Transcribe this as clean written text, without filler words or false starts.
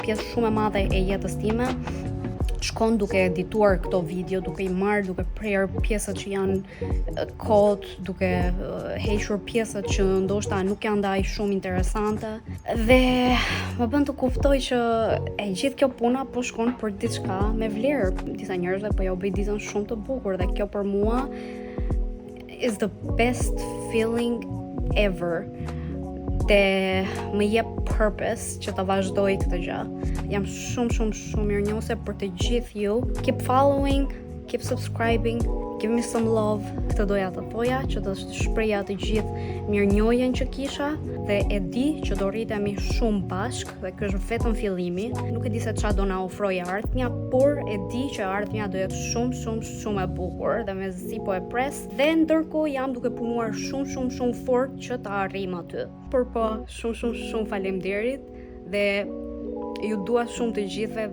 Pjesë shumë e madhe e jetës time shkon duke edituar këto video, duke i marrë, duke prerë pjesët që janë kot, duke hequr pjesët që ndoshta nuk janë ndaj shumë interesante dhe më bën të kuptoj që e gjithë kjo puna po shkon për diçka me vlerë. Disa njerëzve po ja u bëj ditën shumë të bukur dhe kjo për mua is the best feeling ever dhe më jep purpose që ta vazhdoj këtë gjë. Jam shumë shumë shumë mirënjohëse për të gjithë ju. Keep following, keep subscribing, give me some love. Këtë doja të thoja, që të shpreja të gjithë mirënjohjen që kisha dhe e di që do rritemi shumë bashk dhe ky është vetëm fillimi. Nuk e di se çfarë do na ofrojë ardhmja, por e di që ardhmja do jetë shumë shumë shumë e bukur dhe mezi po e pres dhe ndërkohë jam duke punuar shumë shumë shumë fort që të arrijmë aty. Por po, shumë shumë shumë faleminderit dhe ju dua shumë të gjithëve.